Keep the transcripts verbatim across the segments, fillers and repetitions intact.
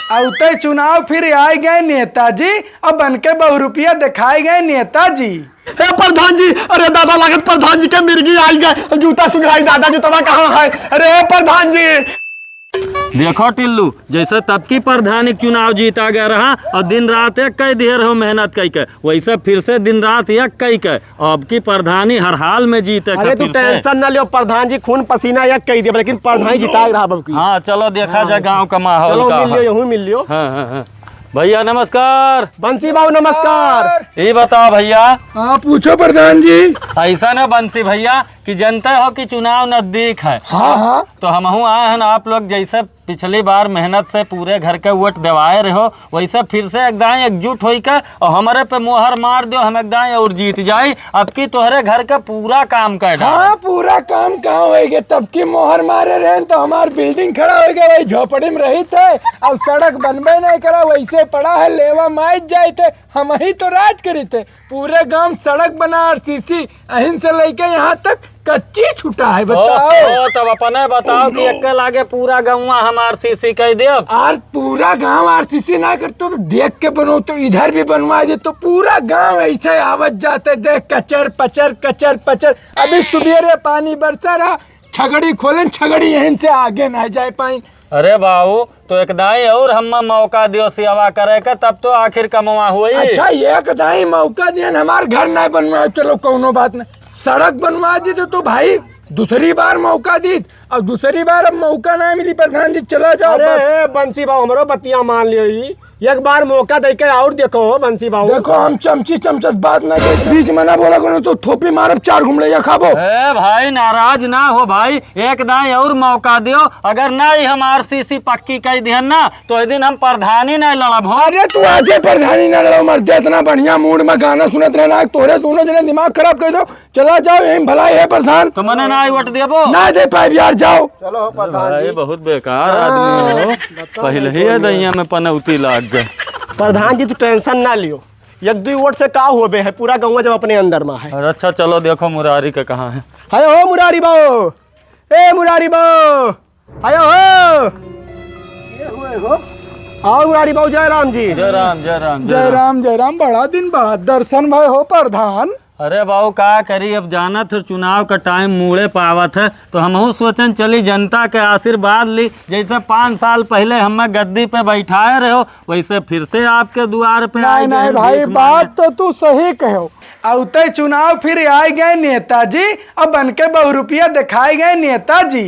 अउते चुनाव फिर आइ गए नेताजी, अब बन के बहुरुपिया देखाइ गए नेताजी। हे प्रधान जी, अरे दादा, लागत प्रधान जी के मिर्गी आइ गए, जूता सुघराई दादा, जूतवा कहाँ है? अरे प्रधान जी। देखो टिल्लू, जैसे तब की प्रधानी के चुनाव जीता गया रहा और दिन रात एक कइ दिहे रहो मेहनत कइ के, वैसे फिर से दिन रात एक कइ के अब की प्रधानी हर हाल में जीते अरे तू फिर से। Tension ना लियो, प्रधान जी खून पसीना एक कइ दिया, लेकिन प्रधानी जिताए रहा अब की। हाँ, चलो देखा हाँ, जाए गाँव का माहौल चलो का मिल लियो, है। यहूँ मिल लियो। हाँ, हाँ, हाँ। भैया नमस्कार। बंसी बाबू नमस्कार। ये बताओ भैया। हाँ, पूछो प्रधान जी। ऐसा ना बंसी भैया कि जनते हो कि चुनाव नजदीक है। हाँ, हाँ। तो हमहू आए हैं ना, आप लोग जैसे पिछली बार मेहनत से पूरे घर के वोट देवाए रहो, वैसे फिर से एकदम एकजुट होई के और हमरे पे मोहर मार दियो, हम एकदम और जीत जाई। अब की तोहरे घर के पूरा काम कर डाल। हाँ, पूरा काम कहाँ होइगे? तब की मोहर मारे रहेन तो हमार building खड़ा होइगे, वही झोपड़ी में रहित है। अब सड़क बनबे नहीं करा, वैसे पड़ा है, लेवा माइत जाइत है, हमही तो राज करित है। पूरे गांव सड़क बना, आरसीसी, अहिन से लेके यहाँ तक कच्ची छुटा है, बताओ। ओ, ओ, तब अपने बताओ कि एक लागे पूरा गौवा हम आरसीसी कह देब। आर पूरा गांव आरसीसी ना कर, तो देख के बनो, तो इधर भी बनवा दे, तो पूरा गांव ऐसे आवत जाते, देख, कचर पचर, कचर पचर। अभी सुबेरे पानी बरसा रहा, छगड़ी खोलेन, छगड़ी यहीं से आगे ना जाए पाइन। अरे बाबू, तो एक दाई और हम्मा मौका दियो सेवा करे के, तब तो आखिर कमवा हुई। अच्छा, एक दाई मौका दियन, हमार घर ना बनवा, चलो कौनो बात ना, सड़क बनवा दी तो, तो भाई दूसरी बार मौका दी, और दूसरी बार अब मौका ना मिली प्रधान जी, चला जाओ अरे बस। ए, बंसी बाबू, हमरो बतिया मान लियो ई। एक बार मौका दे के और देखो हो बंसी बाबू। देखो, हम चमची चमचस बात ना कर, बीच में ना बोला करो तो थोपी मारब, चार घुमड़ैया खाबो। ए भाई, नाराज ना हो भाई, एक दाई और मौका दियो। अगर नहीं हम आरसीसी पक्की कह दिहन ना, तो ए दिन हम प्रधानी नहीं लड़ब हो। अरे तू आजे प्रधानी ना लड़ो, मर दे, इतना बढ़िया mood में गाना सुनत रहना, तोरे दोनों जने दिमाग खराब कर दो। चला जाओ, यही भलाई है प्रधान। तो मने ना वोट देबो? ना दे पाए यार, जाओ। चलो हो प्रधान भाई, जी। बहुत बेकार हाँ। आदमी हो। बताओ पहले ना ही ये कौन है? दैया में पनौती लाग गए। प्रधान जी, तू tension ना लियो, एक दुई वोट से का होबे है, पूरा गौवा जब अपने अंदर में है। अरे अच्छा, चलो देखो मुरारी के कहाँ है। है हो मुरारी बाबू, ए मुरारी बाबू, आयो हो। ये हुए हो? आओ मुरारी बाबू, जय राम जी। जय राम, जय राम, जय जय राम। राम, जय राम। बड़ा दिन बाद दर्शन भए हो प्रधान। अरे बाबू, का करी, अब जानत हो चुनाव का time मूड़े पावत है, तो हमहू सोचन चली जनता के आशीर्वाद ली। जैसे पाँच साल पहले हमें गद्दी पे बैठाए रहो, वैसे फिर से आपके द्वार पे नहीं, आए नहीं गए भाई, भीख मांगे। बात तो तू सही कहो। अउते चुनाव फिर आए गए नेताजी, अब बन के बहुरुपिया देखाए गए नेताजी।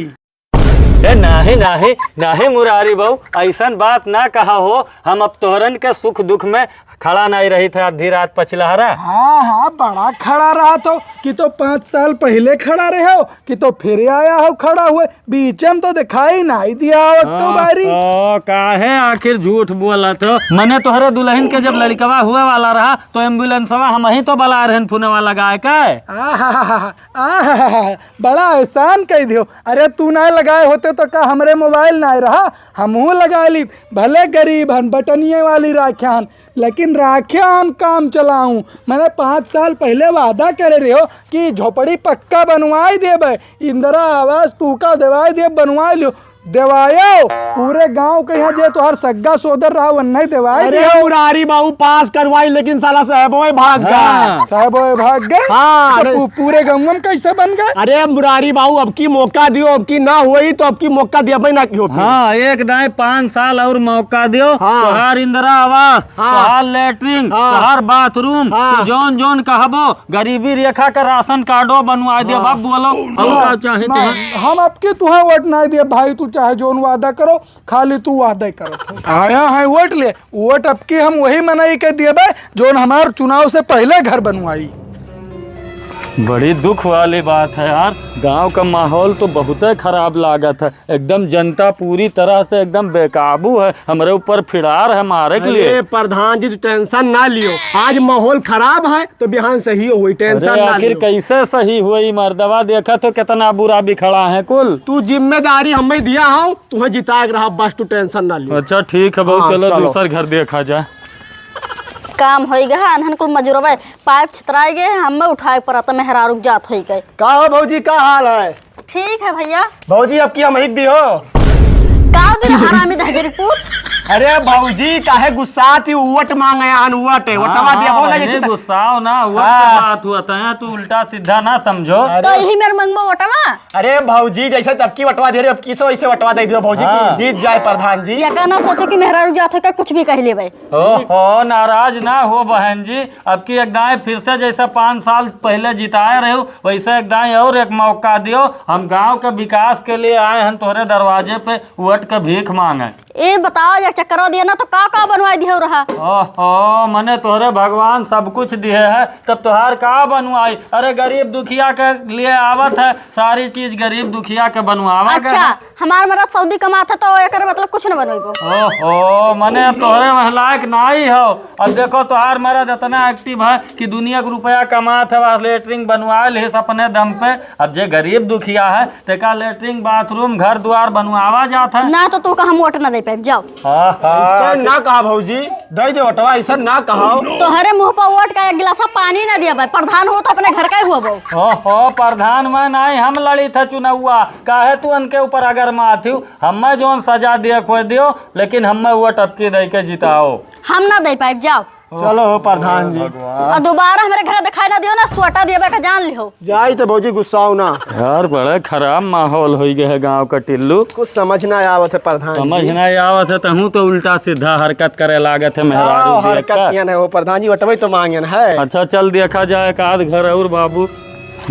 ए, नाही, नाही, नाही मुरारी बाबू, ऐसन बात ना कहा हो। हम अब तोहरन के सुख दुख में खड़ा नहीं रहित है आधी रात पछिलहरा। हाँ, हाँ, बड़ा खड़ा रहत हो कि तो पाँच साल पहले खड़ा रहे हो कि तो फिर आया हो खड़ा हुए, बीच में तो दिखाई नहीं दिया हो एक तो हाँ, बारी। ओ, काहे आखिर झूठ बोलत हो? मने तोहरे दुल्हन के जब लड़कवा हुए वाला रहा तो एम्बुलेंसवा हमही तो बला रहन फोनवा लगाए के। आहा, आहा, बड़ा एहसान कइ दियो। अरे तू नाहीं लगाए होते तो का हमरे मोबाइल नाहीं रहा, हमहूँ लगाइ लीत। भले गरीब हन, बटनिये वाली राख्या हन, लेकिन राख्या हम काम चलाऊँ। मने पाँच साल पहिले वादा करे रह्यो कि झोपड़ी पक्का बनवाइ देबे, इंदिरा आवास तूका देवाइ देब, बनवाइ लियो। देवायो, पूरे गाँव के यहाँ जे तोहार सग्गा सोदर रहा, वन्ने देवाई अरे दियो। मुरारी बाबू पास करवाई, लेकिन साला साहबोए भाग गए। हाँ। साहबोए भाग गए? हाँ, तो अरे। पू-, पूरे गाँव में कैसे बन गए? अरे मुरारी बाबू, अब की मौका दियो, अब की ना होई तो अब की मौका दिया भाई ना कियो फिर। हाँ, एक दाएं पाँच साल और मौका दियो। हाँ। तोहार इंदिरा आवास, हाँ। तोहार लेटरिन, हाँ। तोहार बाथरूम, हाँ। तू जौन जौन कहबो, गरीबी रेखा का राशन कार्डो बनवाए दे। हाँ। बाप बोलो, और का चाही ना, तुम्हें? हम अब की तुहें वोट नाहीं दिए भाई, तू चाहे जौन वादा करो, खाली तू वादा करो। आया है वोट ले, वोट अब की हम वही मनई के देबे जौन हमार चुनाव से पहिले घर बनवाई। बड़ी दुख वाली बात है यार, गांव का माहौल तो बहुते खराब लागत है। एकदम जनता पूरी तरह से एकदम बेकाबू है, हमरे ऊपर फिरार है मारे के लिए। अरे प्रधान जी, तू tension ना लियो, आज माहौल खराब है तो बिहान सही होई, tension अरे ना आखिर लियो। कैसे सही हुई मर्दवा, देखा तो कितना बुरा बिखड़ा है कुल। तू जिम्मेदारी हमें दिया हो, तुम्हें जिता के रहा, बस तू tension ना लियो। अच्छा ठीक है बाबू, हाँ, चलो चलो। दूसर घर देखा जाए। काम होई गया, अनहन कुल मजूरवा पाइप छितराई गए, हमें उठाए पड़त, मेहरारू के जात होई गए। का हो भौजी, का हाल है? ठीक है भैया। भौजी, अब की हम एक दी हो। का दिन हरामी दहगेरी पूत। अरे भौजी, काहे गुस्सात ही? वोट मांगे आन, वोट, हाँ, वोटवा हाँ, देबो ना, बहिनी, जैसे त- गुस्साओ ना, वोट के हाँ। बात हुआ त है, तू उल्टा सीधा ना समझो। अरे। तो यही मेर मंगबो वोटवा। अरे भौजी, जैसे तबकी वोटवा दे रहे, अब किसो ऐसे वोटवा दे दियो भौजी की हाँ। जीत जाए प्रधान जी। ये का ना सोचो कि मेहरारू जात हो का कुछ भी कह लेबे। ओहो, नाराज ना हो बहन जी, अब की एक दाएं फिर से जैसे पाँच साल पहले जिताए रहे हो, वैसे एक दाएं और एक मौका दियो। हम गांव के विकास के लिए आए हैं तोहरे दरवाजे पे वोट के भीख मांगे। ए बताओ, एक चक्करवा दिया ना तो का का बनवाई दियो रहा? ओहो, मने तोहरे भगवान सब कुछ दिए है, तब तोहार का बनवाई? अरे गरीब दुखिया के लिए आवत है, सारी चीज गरीब दुखिया के बनवावा गए अच्छा, है। हमार मरद सऊदी कमात है तो एकर मतलब कुछ न बनवेबो। ओहो, मने अब तोहरे वह लायक नाई हो। अब देखो तोहार मरद इतना एक्टिव है कि दुनिया के रुपया कमात है, वह लेटरिन बनवा लिहिस अपने दम पे। अब जे गरीब दुखिया है तेका लेटरिन बाथरूम घर द्वार बनवावा जात है। ना तो तू का हम वोट ना दे पाइब, जाओ। हाँ, हाँ, ऐसा ना कहा भौजी, दे दे वोटवा, ऐसा ना कहा। तोहरे मुंह पर वोट का एक गिलासा पानी ना दिया भाई, प्रधान हो तो अपने घर का ही हुआ बहू। ओहो, प्रधान में नाई हम लड़ी थे चुनौआ, काहे तू उनके ऊपर अगर माथियो, हमें जौन सजा दिए कोई दियो, लेकिन हमें वोट अबकी दे के जिताओ। हम ना दे पाइब, जाओ। चलो हो प्रधान जी। भगवान। और दोबारा हमारे घर दिखाई ना दियो ना, सोटा दिया का जान लिहो। जाई तो भौजी गुस्साओ ना। यार, बड़ा खराब माहौल हो गया है गांव का टिल्लू। कुछ समझ ना आवत है प्रधान समझ जी। ना आवत है, तहूँ तो उल्टा सीधा हरकत करे लागत है मेहरारू हाँ, देख हरकत का। किया है वो प्रधान जी, वटवे तो मांगन है। अच्छा, चल देखा जाए एक आध घर और बाबू।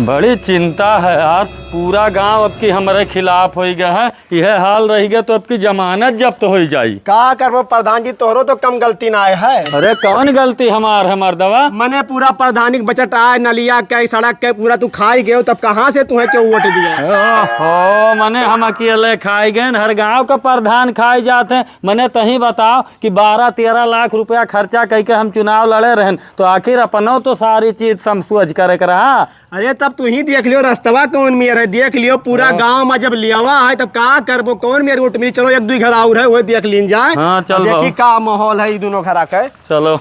बड़ी चिंता है यार, पूरा गांव अब की हमारे खिलाफ हो गया है। यह हाल रह गया तो अब की जमानत जब्त हो जाई। का करबो प्रधान जी, तोहरो तो कम गलती ना आए है। अरे कौन गलती हमार है मर्दवा? मने पूरा प्रधानिक बचत आए, नलिया के, सड़क के, पूरा तू खाई गयो, तब कहाँ से तुम्हें क्यों वोट दिया? ओहो, मने हम अकेले खाई गए, हर गांव का प्रधान खाई जाते हैं। मने तही बताओ कि बारह तेरह लाख रुपया खर्चा कई के हम चुनाव लड़े रहन, तो आखिर अपनो तो सारी चीज समसुअज करे के रहा। अरे तब तू ही देख लियो रस्तवा कौन मेर है, देख लियो पूरा हाँ। गांव में जब लियावा है तब का करबो, कौन मेर वोट मिली। चलो एक दुई घर और है, वो देख लीन जाए। हाँ, चल आ देखी बाबू। का माहौल है ई दोनों घरा के। चलो,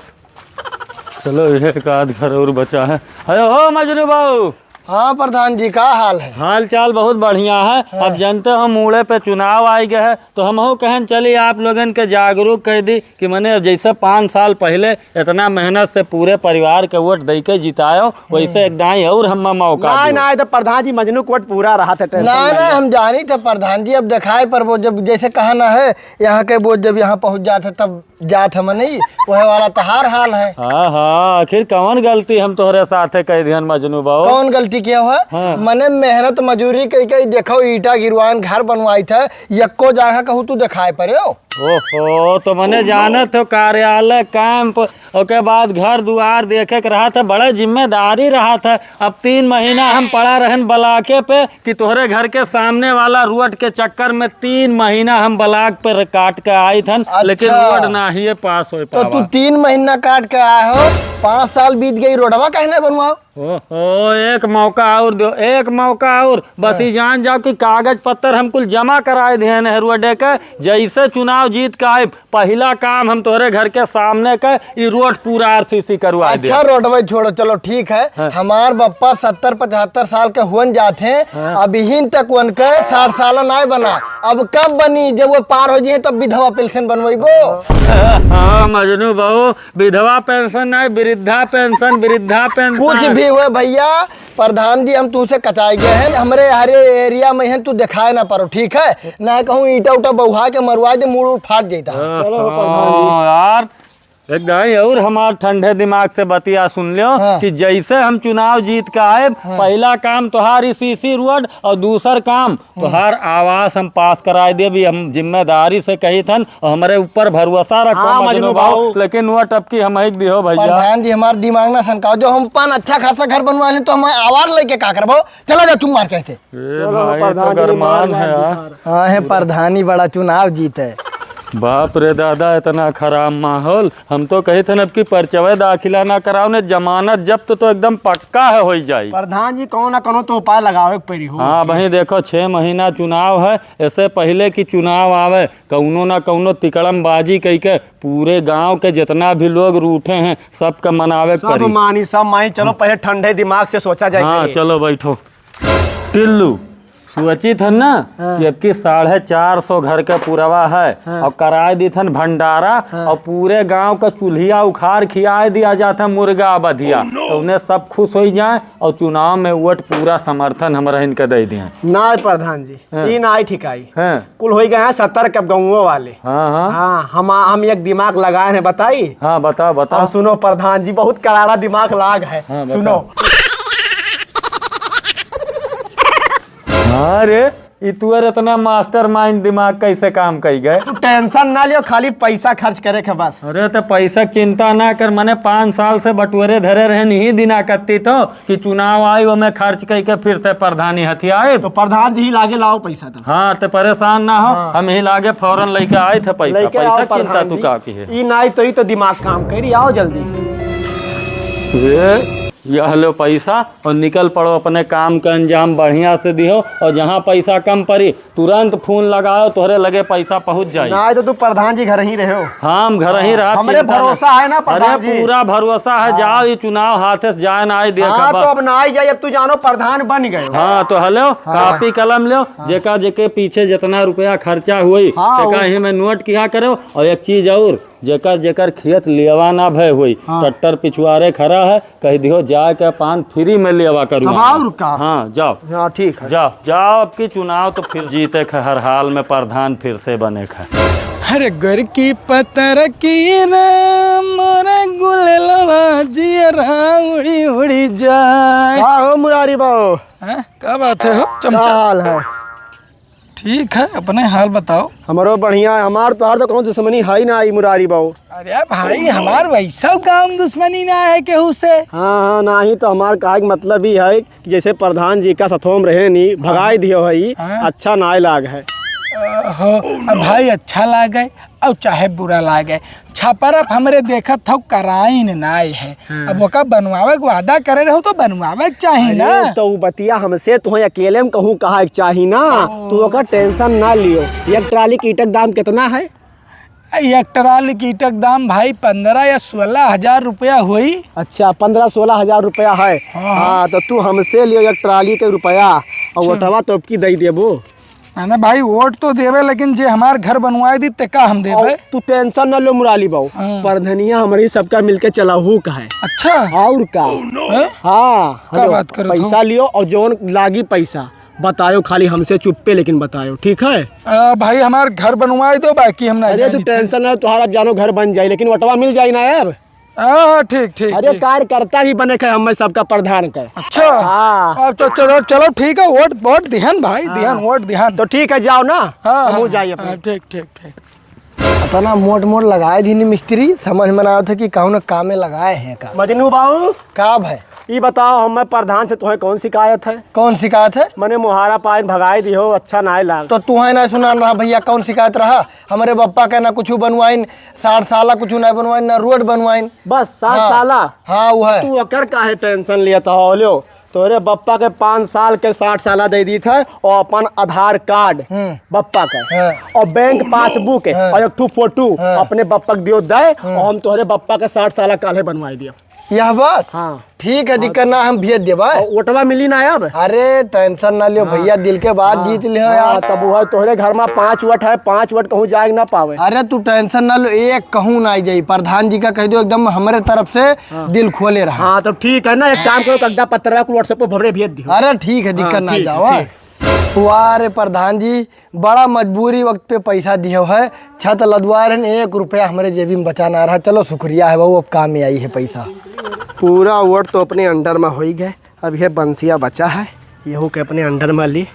चलो, ये एक आध घर और बचा है। अरे हो मजनू बाबू। हाँ प्रधान जी, का हाल है? हाल चाल बहुत बढ़िया है। हाँ। अब जनते हो मूड़े पे चुनाव आइ गए है, तो हमहू कहन चली आप लोगन के जागरूक कर दी कि मने जैसे पाँच साल पहले इतना मेहनत से पूरे परिवार के वोट दे के जितायो, वैसे हम्म। एक दाई और हमें मौका नाहीं, दियो। नाहीं, तो प्रधान जी मजनू के वोट पूरा रहा था, tension नाहीं, ना नाहीं, लो। हम जानी थे प्रधान जी, अब दिखाई पर वो जब जैसे कहा ना है, यहाँ के वो जब यहाँ पहुँच जाते तब जात हम नहीं, वह वाला तहार हाल है। हाँ, हाँ, आखिर कौन गलती हम तोहरे साथे कह दिहन मजनू बाबू? कौन गलती किया हुआ? हाँ। मने मेहनत मजूरी कई कई देखो, ईटा गिरवान, घर बनवाई थे, यक्को जगह कहूँ तू दिखाए पड़े हो। ओहो, तो मने जानत हो कार्यालय, कैंप, ओके बाद घर दुआर देखे के रहा था, बड़ा जिम्मेदारी रहा था। अब तीन महीना हम पड़ा रहन ब्लॉके पे कि तोहरे घर के सामने वाला रोड के चक्कर में तीन महीना हम ब्लॉक पे काट के आई थन, लेकिन अच्छा। रोड नाहीं पास हो तो पावा। तू तीन महीना काट के आए हो, पाँच साल बीत गई, रोडवा काहे ना बनवाओ? ओहो, एक मौका और दो, एक मौका और। बस हाँ। ई जान जाओ कि कागज पत्तर हम कुल जमा कराए दिए हैं रोडे के, जैसे चुनाव जीत के आए, पहिला काम हम तोहरे घर के सामने के ई रोड पूरा आरसीसी करवाए दे। अच्छा, रोडवे छोड़ो, चलो ठीक है। हाँ। हमार बप्पा सत्तर पचहत्तर साल के हुअन जात हैं, हाँ। अबहिन तक उनके साठ साल नाय बना। अब कब बनी? जब वो पार हो जाए तब विधवा पेंशन बनवाइबो। हाँ, मजनू बाबू, विधवा पेंशन नाय, वृद्धा पेंशन, वृद्धा पेंशन। कुछ भी हुए भैया, प्रधान जी, हम तुमसे कचाए गए हैं, हमरे हरे एरिया में हैं, तू दिखाए ना पारो, ठीक है? ना कहूँ ईंटा उटा बहुआ के मरवा दे, मूड़ उठ फाट जाता है। चलो, प्रधान जी। हाँ, यार, एक दाई और हमार ठंडे दिमाग से बतिया सुन लियो हाँ। कि जैसे हम चुनाव जीत के आए, हाँ। पहला काम तोहार ई सीसी रोड और दूसर काम तोहार आवास हम पास कराए देब, ई हम जिम्मेदारी से कही थन और हमरे ऊपर भरोसा रखो हाँ, मजनू मजनू बाबू। बाबू। लेकिन वो टपकी हम ही दिहो भैया। प्रधान जी, हमार दिमाग ना सनकाओ, जो हम पान अच्छा खासा घर बनवा लें तो हम आवार लेके का करबो? चला जा तुम मार कहते। ए चलो, भाई, प्रधान तो जी ने गरमान मार है मार यार। दिया। हाँ, है प्रधानी बड़ा चुनाव जीते। बाप रे दादा, इतना खराब माहौल। हम तो कही थे न, अब की पर्चवे दाखिला ना कराओ ने, जमानत जब्त तो एकदम पक्का है, होई जाई। प्रधान जी, कौनो ना कौनो तो उपाय लगावे के पड़ी हो। हाँ भाई, देखो, छह महीना चुनाव है, इससे पहले कि चुनाव आवे, कौनो ना कौनो तिकड़मबाजी कई के पूरे गांव के जितना भी लोग रूठे हैं, सबका मनावे के सब पड़ी। मानी, सब मानी। चलो, पहले ठंडे दिमाग से सोचा जाए हाँ, पहले। चलो बैठो। टिल्लू, सोचित हन ना हाँ। कि अब की साढ़े चार सौ घर के पुरवा है हाँ। और कराए दीथन भंडारा हाँ। और पूरे गांव का चूल्हिया उखाड़ खियाए दिया जाता मुर्गा बधिया, तो उन्हें सब खुश हो जाए और चुनाव में वोट पूरा समर्थन हमरा इनके दे दिए। नाय प्रधान जी, हाँ। ई नाय ठिकाई। हाँ। कुल होई गए हैं सतर्क अब गाँवों वाले। हाँ, हाँ। हाँ, हम, हम एक दिमाग लगाए हैं, बताई? हाँ, बताओ, बताओ। अब सुनो प्रधान जी, बहुत करारा दिमाग लाग है। हाँ, बताओ। सुनो। अरे, ई तुअर इतना mastermind दिमाग कैसे काम कई गए? तू tension ना लियो, खाली पैसा खर्च करे के बस। अरे, तो पैसा के चिंता ना कर, मने पाँच साल से बटुअरे धरे रहन, ही दिना कत्ती तो कि चुनाव आई, ओमे खर्च कई के फिर से प्रधानी हथियाए। तो प्रधान जी ही लागे लाओ पैसा तो। हाँ, तो परेशान ना हो, हाँ। हम ही लागे फौरन लेके आए थे पैसा। लेके पैसा आओ चिंता प्रधान तू जी। का की है? ई नाई तो, ई तो दिमाग काम करी, आओ जल्दी। ये, यह लो पैसा और निकल पड़ो, अपने काम का अंजाम बढ़िया से दिहो और जहाँ पैसा कम पड़ी, तुरंत फोन लगाओ, तोहरे लगे पैसा पहुँच जाई। नाई तो तू प्रधान जी घर ही रहो। हाँ, हम घर ही हाँ, रहा, हमरे चिंता भरोसा ना। है ना प्रधान अरे, जी। पूरा भरोसा है, हाँ। जाओ, ये चुनाव हाथे से जाए ना आई, देख हाँ, अब। तो अब ना आई जाए, अब तू जानो प्रधान बन गए। हाँ, तो हेलो, हाँ। कॉपी कलम लो, हाँ। जेका जेके पीछे जितना रुपया खर्चा हुई, हाँ, तेका वो ही में नोट किया करो। और एक चीज और, जेकर जेकर खेत लेवा ना भय होई, हाँ। ट्रैक्टर पिछुआरे खड़ा है, कह दियो जाए के पान free में लेवा करू। तब और का? हाँ, जाओ। हाँ, ठीक है। जाओ, जाओ, अब की चुनाव तो फिर जीते खे, हर हाल में प्रधान फिर से बने खे। हर घर की पतर की रे, मोरे गुलेलवा जियरा उड़ी उड़ी जाए। का हो मुरारी बाबू? हैं? का बात है हो चमचा? का हाल है? ठीक है, अपने हाल बताओ। हमरो बढ़िया है, हमार तोहार तो कौनो दुश्मनी है ना, ई मुरारी बाबू। अरे भाई, हमार वैसा काम दुश्मनी ना है केहू से। हाँ, हाँ, नाही तो हमार कहे के मतलब ई है कि जैसे प्रधान जी का सथवा में रहे नी, भगाई दियो है, हाँ। अच्छा नाय लाग है। ओहो, अब भाई अच्छा लागे, और चाहे बुरा लागे, छपरा हमरे देखत हौ कराइन नाय है। हाँ। अब ओका बनवावे के वादा करे रहू तो बनवावे के चाही अरे, ना। तो उ बतिया हमसे तुहे अकेले में कहूँ कहा के चाही ना। ओ। तू ओकर tension ना लियो। एक ट्राली के ईंट के दाम कितना है? एक ट्राली के ईंट के दाम भाई पन्द्रह या सोलह हजार रुपया होई। अच्छा, पन्द्रह सोलह हजार रुपया है। हाँ, हाँ। हाँ, तो तू हमसे लियो एक ट्राली के रुपया और अच्छा। वोटवा तो अब की दई देबो। ना, ना भाई, वोट तो देबे, लेकिन जे हमार घर बनवाए दी, तेका हम देबे। और तू tension ना लो मुरारी बाबू, हाँ। प्रधनिया हमरे सबका मिलके चलाहू का है। अच्छा। और का? हैं? हाँ, का हेलो, बात करत हो? पैसा लियो और जौन लागी पैसा बतायो, खाली हमसे चुप्पे लेकिन बतायो, ठीक है? आ, भाई, हमार घर बनवाए दो, बाकी हम ना अरे, तू जानी। Tension ना, तुम्हारा जानो घर बन जाए, लेकिन वोटवा मिल जाए ना अब। हाँ, हाँ, ठीक, ठीक, अरे, ठीक। कार्यकर्ता ही बने के हमें सबका प्रधान के। अच्छा। हाँ। अब तो चलो, चलो, ठीक है, वोट, वोट दिहन भाई, हाँ। दिहन, वोट दिहन। तो ठीक है, जाओ ना। हाँ, हमहू हाँ, जाई अपने। हाँ, ठीक, ठीक, ठीक। इतना मोट मोट लगाए दीन मिस्त्री, समझ में ना आवत है कि कौन काम में लगाए हैं का। मजनू बाबू। का भाई? ई बताओ, हमें प्रधान से तुम्हें कौन शिकायत है? कौन शिकायत है? मने मुहारा पाइन भगाई दिहो, अच्छा नाय लाग। तो तुम्हें ना सुनान रहा भैया, कौन शिकायत रहा? हमरे बप्पा के ना कुछ बनवाइन, साठ साला कुछ ना बनवाइन, ना रोड बनवाइन। बस साठ हाँ। साला? हाँ, वो है। तू ओकर काहे tension लिया था, हो लो? तोरे बप्पा के पाँच साल के साठ साला दे दी था और अपन आधार कार्ड हम्म। बप्पा के हाँ। और बैंक पासबुक हाँ। और एक ठो फोटो हाँ। अपने बप्पा के दियो दे हम्म। और हम तोरे बप्पा के साठ साला काल्हे बनवाई दियो। यह बात? हाँ। ठीक है, दिक्कत ना, हम भेज देबे। और वोटवा मिली ना अब? अरे tension ना लियो हाँ। भैया, दिल के बात हाँ। जीत लियो हाँ, यार। तब वो है, तोहरे घर में पाँच वोट है, पाँच वोट कहूँ जाए ना पावे। अरे तू tension ना लो, एक कहूँ ना जाई। प्रधान जी का कह दो एकदम हमरे तरफ से हाँ। दिल खोले रहा। हाँ, तब ठीक है ना, एक काम करो, कागजा पत्रा कुल WhatsApp पर भरे भेज दियो। अरे ठीक है, दिक्कत हाँ, ना ठीक है, जाओ। ठीक। वाह रे प्रधान जी, बड़ा मजबूरी वक्त पे पैसा दियो है, छत लदवा रहन, एक रुपया हमरे जेबी में बचा ना रहा। चलो शुक्रिया है बाबू, अब काम में आई है पैसा। पूरा वोट तो अपने under में होई गए, अब ये बंसिया बचा है, यहू के अपने under में ली।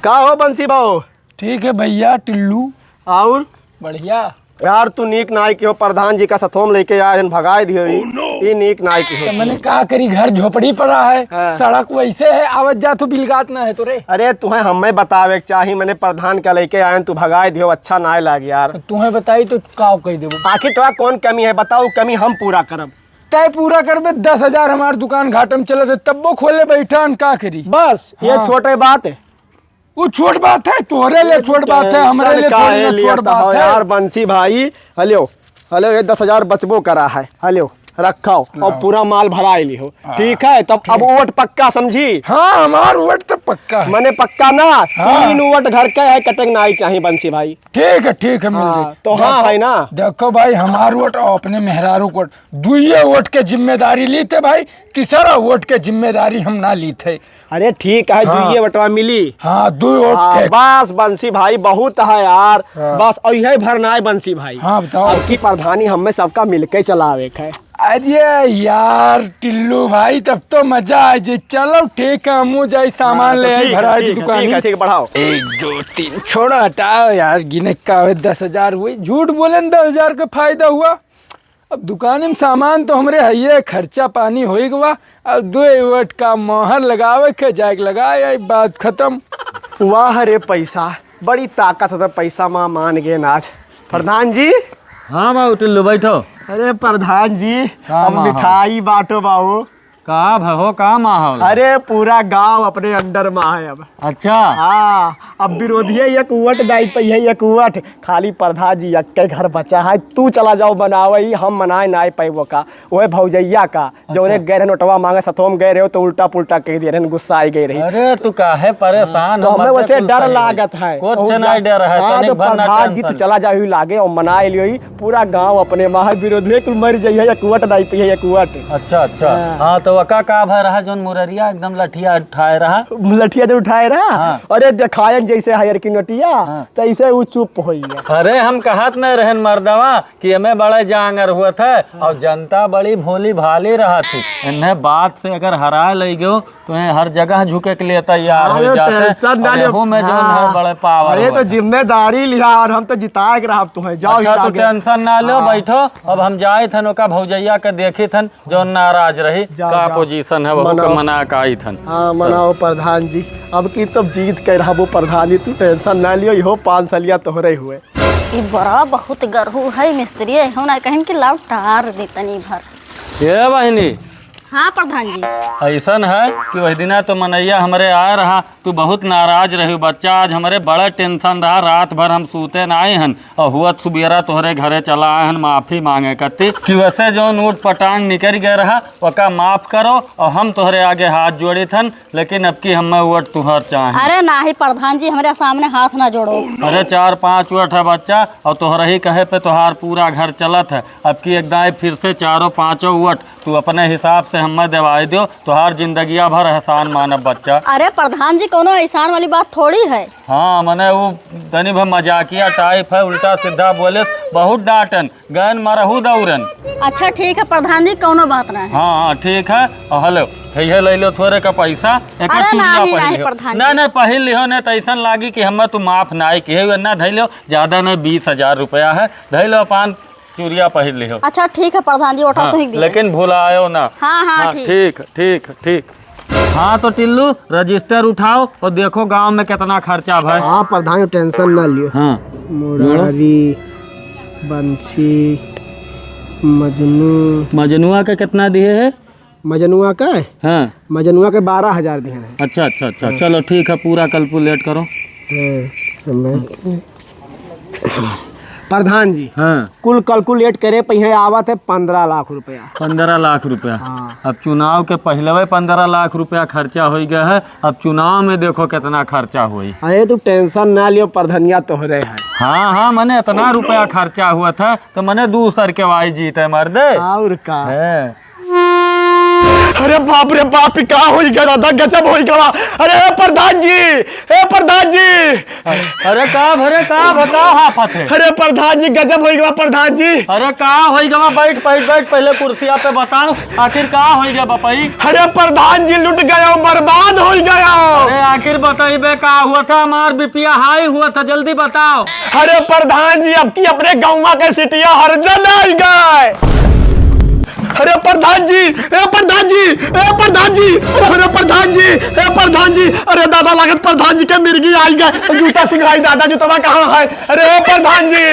का हो बंसी बाबू? ठीक है भैया टिल्लू। और? बढ़िया। यार, तू नीक नाय किहो, प्रधान जी का सथोम लेके आए हन, भगाए दियो ई। ई नीक नाय किहो। तो मने का करी, घर झोपड़ी पड़ा है, हाँ। सड़क वैसे है, आवत जात हो बिलगात ना है तो रे। अरे, तुहे हमें बतावे के चाही, मने प्रधान का लेके आए हन, तू भगाए दियो, अच्छा नाय लाग यार। तुहे बताई तो का कह देबो। आखिर तोरा कौन कमी है, बताओ, कमी हम पूरा करब। तय पूरा करबे, दस हजार हमार दुकान घाटे में चलत है, तब्बो खोले बैठा हन, का करी। बस, ये हाँ। छोटे बात है। वो छोट बात है, तोहरे लिए छोट बात है, हमरे लिए थोड़ी ना छोट बात है। यार बंसी भाई, हेलो, हेलो, ये दस हजार बचबो करा है, हेलो। रखो और लाओ। पूरा माल भराइ लिहो। हाँ। ठीक है, तब अब ठीक। वोट पक्का समझी? हाँ, हमार वोट तो पक्का है। मने पक्का ना, हाँ। तीन वोट घर के है, कटेक नाई चाही बंसी भाई। ठीक है, ठीक है, मिल हाँ, जाई। तो हाँ देखो, है ना? देखो भाई, हमार वोट और अपने मेहरारू को, दुइये वोट के जिम्मेदारी लीथे भाई, तीसरा वोट के जिम्मेदारी हम ना लीथे। अरे ठीक है, हाँ। दुइये वोटवा मिली। हाँ, दुइ वोट हाँ, के। बस बंसी भाई, बहुत है यार। हाँ। बस और यही भर ना है बंसी भाई। हाँ, बताओ। अब की प्रधानी हमें सबका मिलके चलावे के है। अरे यार टिल्लू भाई, तब तो मजा आ जाए। चलो ठीक है, हमहू जाई सामान हाँ, तो ले आई, ठीक है, भराई ठीक है, दुकानी। ठीक है, ठीक है, बढ़ाओ। एक, दो, तीन, छोड़ो, हटाओ यार, गिने का हुए, दस हजार हुई, झूठ बोले न, दस हजार का फायदा हुआ। अब दुकान में सामान तो हमरे हइये, खर्चा पानी होई गवा, अब दो वोट का मोहर लगावे के जाए के लगाए, आई बात खत्म। वाह रे पैसा, बड़ी ताकत होता पैसा मा, मान गए ना आज। प्रधान जी। हाँ बाबू टिल्लू, बैठो। अरे प्रधान जी, का अब माहौल? मिठाई बांटो बाबू। का भ-, हो, का माहौल? अरे पूरा गांव अपने under मा है अब। अच्छा। हाँ, अब विरोधिये एक वोट दाई पइहे, एक वोट। खाली प्रधान जी एक्के घर बचा है, तू चला जाओ मनावे, हम मनाए नाई पाइबो का। ओए भौजैया का, जौने अच्छा। गए रहे नोटवा मांगे, सथोम गए रहे हो तो उल्टा पुल्टा कह दे रहे, गुस्साई गए रही। अरे तू काहे परेशान तो हो, हमें मत वैसे कुछ डर सही होई। लागत है। कुछ बहुत नहीं ज्यादा। डर है, हाँ, तनिक तो भर ना प्रधान जी तू tension। चला जाओ ही लागे और मनाए लियो ही, पूरा गांव अपने मा है, विरोधी कुल मर जाइए, एक वोट नहीं पिए, एक वोट। अच्छा, अच्छा। हाँ। हाँ, तो वका का भय रहा जौन मुररिया एकदम लठिया उठाए रहा? लठिया जो उठाए रहा? हाँ। अरे देखायन जैसे हायर की नोटिया, हाँ। तैसे वो चुप होइया। अरे हम कहत नहीं रहन मर्दवा कि एमे बड़ा जांगर हुआ था हाँ। और जनता बड़ी भोली भाली रहा थी। इन्हें बात से अगर हराए लई गयो तो ये हर जगह झुके के लिए तैयार हो अरे जाते। tension ना और लियो। एहू में जो हाँ। है बड़े power अरे तो होत है। जिम्मेदारी लिया और हम तो जिताए के रहब तुम्हें। जाओ अच्छा, ही तू आगे। Tension ना लो, हाँ। बैठो। अब हम जाए थन ओका भौजैया के देखी थन, जो नाराज रही, जाओ, का जाओ। Position है, वहू के मनाओ। मना के आई थन। हाँ, मनाओ प्रधान जी। अब की तब जीत के रहबो प्रधान जी, तू tension ना लियो, इहो पाँच सलिया तोहरे हुए। ई बड़ा बहुत गरहू है मिस्त्री, एहू ना कहिन कि लाओ टार दे तनी भर। ए बहिनी। हाँ प्रधान जी। अइसन है कि वही दिना तो मनैया हमरे आए रहा, तू बहुत नाराज रही बच्चा, आज हमरे बड़ा tension रहा, रात भर हम सूते नाई हन और हुअत सुबेरा तोहरे घरे चला आए हन माफी मांगे कत्ती कि वैसे जौन ऊट पटांग निकल गए रहा ओका माफ करो और हम तोहरे आगे हाथ जोड़ी थन। लेकिन अब की हमें वोट तुहार चाहे। अरे नाही प्रधान जी, हमरे सामने हाथ ना जोड़ो। अरे चार पाँच वोट है बच्चा, और तोहरे ही कहे पे तोहार पूरा घर चलत है। अब की एक दाई फिर से चारों पाँचों वोट तू अपने हिसाब से हमें देवाई दियो, तोहार जिंदगिया भर एहसान मानब बच्चा। अरे प्रधान जी, कोनो एहसान वाली बात थोड़ी है। हाँ, मने वो तनी भर मजाकिया type है, उल्टा सीधा बोलेस, बहुत डांटन। गयन मरहू दौरन। अच्छा ठीक है प्रधान जी, कौनो बात ना है। हाँ, हाँ, ठीक है। और हेलो, हे, हे ले लो थोरे का पैसा, एक अरे चूड़िया नाही, पहिर नाही लिहो। प्रधान जी। नहीं, नहीं, पहिर लिहो, नहीं तो ऐसन लागी कि हमें तू माफ नाई किहे, ना धई लो, ज्यादा नहीं, बीस हजार रुपया है, धई लो पान चूड़िया पहिर लिहो। अच्छा ठीक है प्रधान जी, ओटा हाँ, तो ही दे। लेकिन भुलायो ना। हाँ, हाँ, हाँ, ठीक। ठीक, ठीक, ठीक। हाँ तो टिल्लू, रजिस्टर उठाओ और देखो गांव में कितना खर्चा भय। हाँ प्रधान, tension ना लियो। हाँ। मुरारी, बंसी, मजनू। मजनुआ के कितना दिए है? मजनुआ का? हाँ। मजनुआ के बारह हजार दिए हैं। अच्छा, अच्छा, अच्छा, हाँ। चलो ठीक है, पूरा calculate करो। हाँ, समय। प्रधान जी, हाँ। कुल calculate करे पइहे आवत है पन्द्रह लाख रुपया। पन्द्रह लाख रुपया। हाँ। अब चुनाव के पहलवे पन्द्रह लाख रुपया खर्चा होइ गया है, अब चुनाव में देखो कितना खर्चा होई। अरे तू tension ना लियो, प्रधनिया तोहरे है। हाँ, हाँ, मने इतना रुपया खर्चा हुआ था तो मने दूसर के वाई जीते मर्दे। और का? हैं। अरे बाप रे बाप, ई का होई गया दादा, गजब होई गवा। अरे प्रधान जी, ए प्रधान जी। अरे का भरे का बताओ हाफत है? अरे प्रधान जी, गजब होई गवा प्रधान जी। अरे का होई गवा, बैठ बैठ बैठ, पहले कुर्सिया पे बताओ, आखिर का होई गया बपई? अरे प्रधान जी, लुट गया, बर्बाद होई गया। अरे आखिर बताइबे का हुआ था, हमार बिपिया हाई हुआ था, जल्दी बताओ। अरे प्रधान जी, अब की अपने गौवा के सिटिया हर जन आई गए। अरे प्रधान जी, ए प्रधान जी, ए प्रधान जी, अरे प्रधान जी, ए प्रधान जी, अरे दादा लागत प्रधान जी के मिर्गी आई गए, जूता सिंघाई दादा, जूतवा कहाँ है? अरे प्रधान जी।